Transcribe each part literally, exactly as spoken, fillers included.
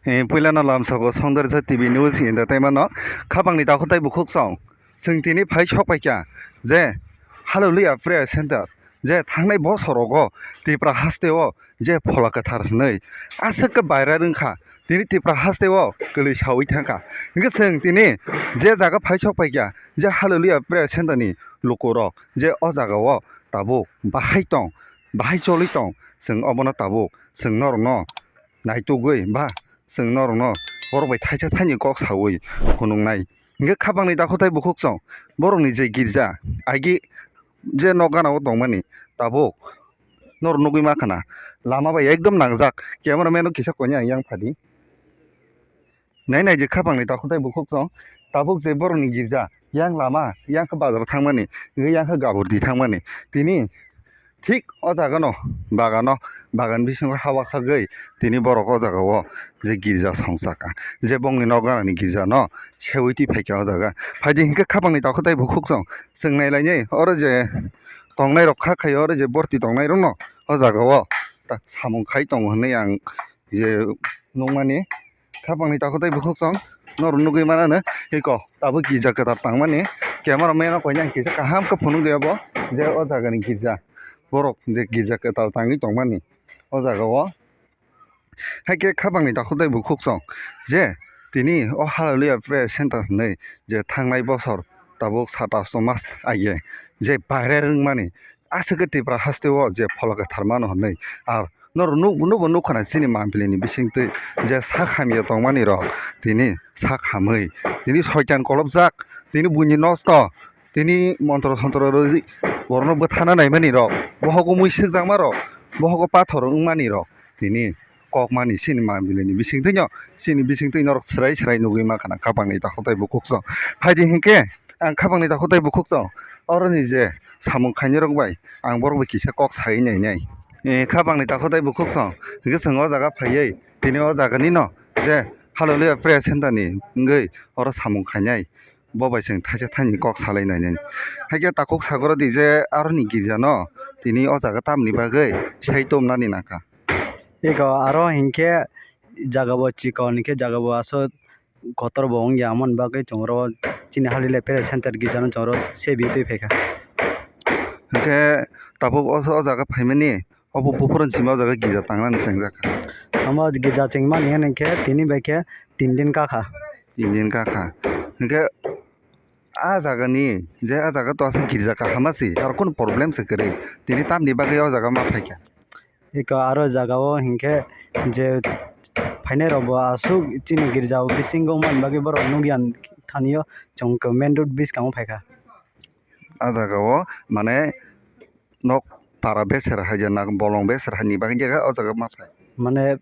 Eh, puilano lamsogo Songdarja T V News entertainment no khapangni takhuk tei bukhuk song. Chwng tini phai sok paikha je Hallelujah Prayer Center je thangnai bosorogo Tripura hasteo je phola kwthar hwnwi aswk khe viral wngkha, tini Tripura hasteo kwlwi saui thangkha. Hwnkhe chwng tini je jaga phai sok paikha je Hallelujah Prayer Center ni lukurok je o jagao tabuk bahai tong, bahai choli tong, chwng obono tabuk chwng norokno naitugwi ba chwng norokno borok bai thaisa thaini kok saui phunuknai. Hwnkhe khapangni takhuk tei bukhuk song borokni je girja agi je nok gana o tongmani tabuk norok nugwi mankha na lama bai ekdom nangjak. Camera man o kisa koini ang yang phadi. Nai nai je khapangni takhuk tei bukhuk song tabuk je borokni girja yang lama yang khe bazar thangmani hwnkhe yang khe gabur di thangmani tini thik o jaga no bagano bagan bisingo hawa khagwi tini borok o jaga o je girja song saka je bongni nok gana ni girja no seui twi phaikha o jaga. Phaidi hwnkhe khapangni takhuk tei bukhuk song chwng nai lainai oro je tongnai rok kha khai oro je borti tongnai rok no o jaga o ta samung khai tongo hwnwi ang je nukmani khapangni takhuk tei bukhuk song norok nugwi manano eko tabuk girja kwtal tangmani camera man o koinai ang kisa kaham khe phunukdi obo je o jagani girja borok je girja kwtal tangwi tongmani o jagao. Haikhe khapangni takhuk tei bukhuk song je tini o Hallelujah Prayer Center hwnwi je thangnai bosor tabuk satash mas age je viral wngmani aswk khe Tripura hasteo je pholok kwthar mano hwnwi. Ar norok nuk-, nubo nukha na chini mampili ni bisingtwi je sak hamya tongmani rok tini sak hamwi tini soitan kolopjak tini buini nosto tini montro sontro rwwi borokno bwthana naimani rok bohogo mui swkjakma rok bohogo pathor wngmani rok tini kokmani chini mampili ni bisingtwi no chini bisingtwi norok swrai swrai nugwi mankha na khapangni takhuk tei bukhuk song. Phaidi hinkhe ang khapangni takhuk tei bukhuk song oroni je samung khainai rok bai ang borok bai kisa kok sai nainai. Eh, khapangni takhuk tei bukhuk song hwnkhe chwng o jaga phaiwi tini o jaga ni no je Hallelujah Prayer Center ni wngwi oro samung khainai bo bai chwng thaisa thaini kok salai nainai. Haikhe takhuk sagoro di je aroni girja no tini o jaga tamni bagwi sai tomnani nangkha. Eko aro hinkhe jaga bo chikon hinkhe jaga bo aswk kotor bo wngya, amoni bagwi chwng oro chini Hallelujah Prayer Center girja no chwng oro sebi twi phaikha. Hinkhe tabuk o, o jaga phaimani obo buphuruni simi o jaga girja tangnani chengjak kha. Omo girja chengmani hinkhe tini bai khe tin din kakha. Tin din kakha. Hinkhe a jagani je a jaga to aswk girja kaham se aro kunu problem se kwrwi tini tamni bagwi o jaga ma phaikha. Eko aro jaga o hinkhe je phainai rok bo aswk chini girja o bisingo wngmani bagwi borok nukya thani o chwng main road bwskango phaikha. A jaga o mane nok para beser hai je nak bolong beser hai ni bagwi je o jaga ma phai. Mane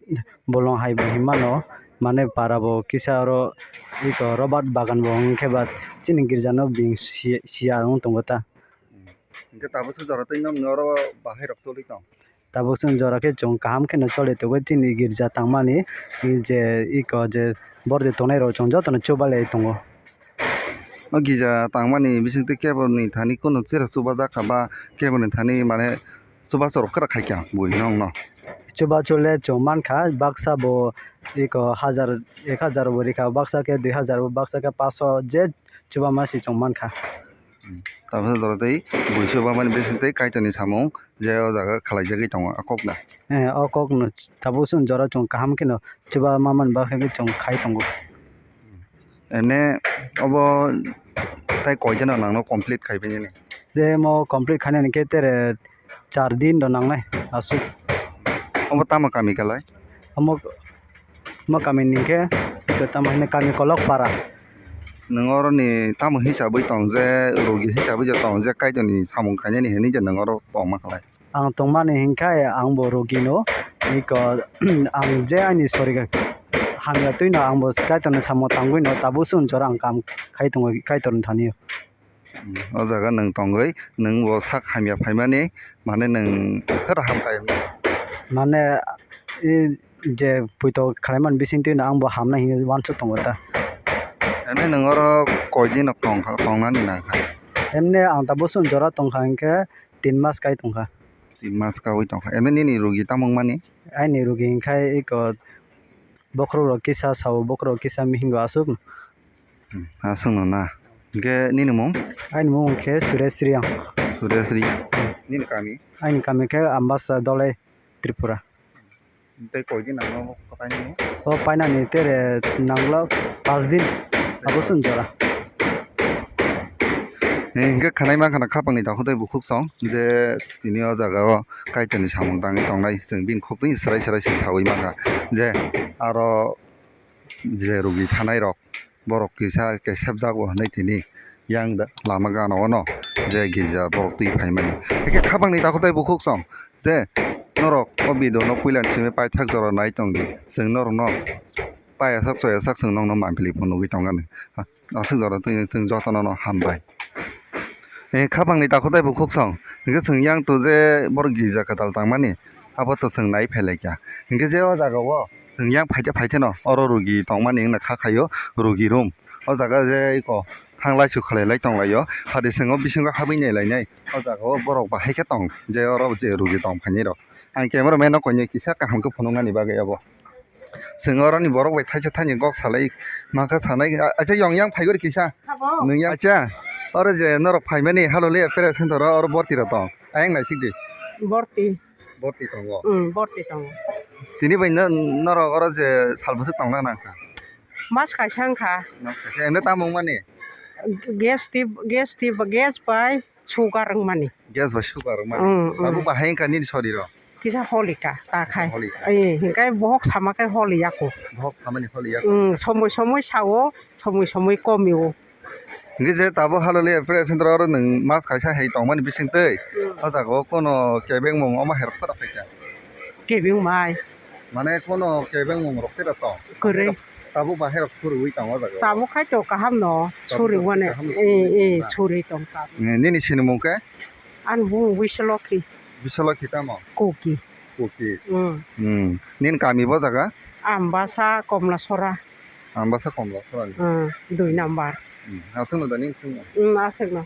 bolong hai bo hinmano mane para bo kisa oro eko Robert bagan bo hinkhe ba chini girja no bini sia wng tongo ta. Hinkhe tabuk se jora twi nokni oro bahai rok choli tong. Tabuk chwng jora khe chwng kaham kheno choli tongo chini girja tangmani je eko je bordi tongnai rok chwng jotono chubalai tongo. O girja tangmani bisingtwi keboni thani kunu chera chubajak kha ba keboni thani mane chubachu rok kwrak khai kha bui nokno. Chubachu le chwng mankha baksa bo eko hajar ek hajar bo rikha baksa khe dui hajar bo baksa khe paso je chubama se chwng mankha. Tabuk jora tei bui chubamani bisingtwi Kaitorni samung je o jaga khwlaijagwi tongo a kokno. Eh, o kokno tabuk chwng jora chwng kaham kheno chubamani bagwi chwng khai tongo. Ene obo tai koideno nangno complete khai bini? Je mo complete khainani khe tere char din rw nangnai aswk. Obo tamo kami kalai? Omo, omo kami ni khe tamo hino kami Kolok para. Nwng oroni tamo hisabwi tong je rogi hisabwi je tong je Kaitorni samung khainani hinwi je nwng oro tongma khalai? Ang tongmani hinkhe ang bo rogi no iko ang je ani sorika hamya twi no ang bo Kaitorni samung tangwi no tabuk chwng jora ang kam khai tongo Kaitorni thani o. O jaga nwng tongwi nwng bo sak hamya phaimani mane nwng khe kaham khai mane i je puito khlaimani bisingtwi no ang bo hamnai hinwi uansuk tongo ta. Ene nwng oro koi din rok tongkha tongnani nangkha? Emne ang tabuk chwng jora tongkha hinkhe tin mas kai tongkha. Tin mas kaui tongkha. Emne nini rugi tamo wngmani? Aini rugi hinkhe iko Bokhorok rok kisa sao, bokhorok kisa mihingo aswk. Hmm, aswk no na. Hwnkhe nini mung? Aini mung khe Suresh Reang. Suresh Reang. Nini kami? Aini kami khe Ambasa Dolai, Tripura. Tei koi din nangno painani? O painani tere nanglo pas din. Abo swn jora. Eh, hwnkhe khanai mankha na khapangni takhuk tei bukhuk song je tini o jaga o Kaitorni samung tangwi tongnai, chwng bini khuk twi swrai swrai chwng saui mankha je aro je rugi thanai rok borok kisa kesep jago hinwi tini yang da lama gana o no je girja borok twi phaimani. Hwnkhe khapangni takhuk tei bukhuk song je norok o video no puila ni simi paithak jora nai tongdi, chwng norok no paiyasak choyasak chwng nokno mampili bo nugwi tongani. Aswk jora twi twi jotono no hambai. Eh, khapangni takhuk tei bukhuk song hwnkhe chwng yang tu je borok girja kwtal tangmani abo to chwng nai phailaikha. Hwnkhe je o jaga o chwng yang phaikhe phaikhe no oro rugi tongmani wngna kha khaio, rugi room. O jaga je eko thanglai su khalai lai tonglaio, hade chwng o bisingo habwi nai lainai. O jaga o borok bahai khe tong je oro je rugi tong phainai rok. Ang camera man no koinwi kisa kaham khe phunuknani bagwi abo. Chwng oroni borok bai thaisa thaini gok salai makha sanai, a-, acha yong yang phai gori kisa. Abo? Nwng yang acha oro je norok phaimani Haloloi Prayer Center o oro borti rok tong. Ayang naisik di. Borti. Borti tongo. Hmm, borti tongo. Tini bai no-, norok oro je sal bwswk tongna nangkha? Mas kaisa wngkha. Mas kaisa. Emne tamo wngmani? Gas tip, gas tip, gas bai. Sugar wngmani. Gas bai sugar wngmani. Mm, mm. Abo bahai wngkha nini soriro? Kisa holika ta khai. Holika. Eh, hingkai bohok sama khai holi yako. Bohok samani holi yako. Mm, somoi somoi sao, somoi somoi komio. Hingke je tabo Haloloi Prayer Center oro nwng mas kaisa hai tongmani bisingtwi. Mm. O jaga o kono kebengmung omo herok phara phaikha. Kebeng mai. Mane kono kebengmung rok tei rok tong? Kwrwi. Tabuk bahai rok suriwi tong o jaga o? Tabuk khai to kaham no, tabuk suriwani. Kaham no. Eh, eh, suriwi tong tabuk. Eh, nini sinimung khe? Ani bumung Bisolokhi. Bisolokhi tamo? Kuki. Kuki. Hmm. Hmm. Nini kami bo jaga? Ambasa Komlasora. Ambasa Komlasora ni? Hmm, dui number. Hmm. Aswk no da nini singmo? Hmm, aswk no.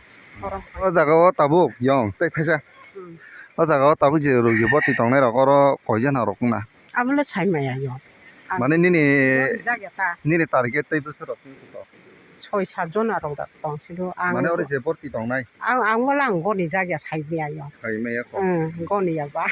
O jaga o tabuk yong tei thaisa. Hmm. O jaga o tabuk je rugi boti tongnai rok oro koi jana rok wngna? Abole sai maya yo. Mane nini, nini jagya ta. Nini target tei bwswk rok tong? Soi sat jona rok da tong sido. Ang mane oro je borti tongnai? Ang, ang wala ang goni jagya sai maya yo. Sai maya ko? Hmm, goni ya ba.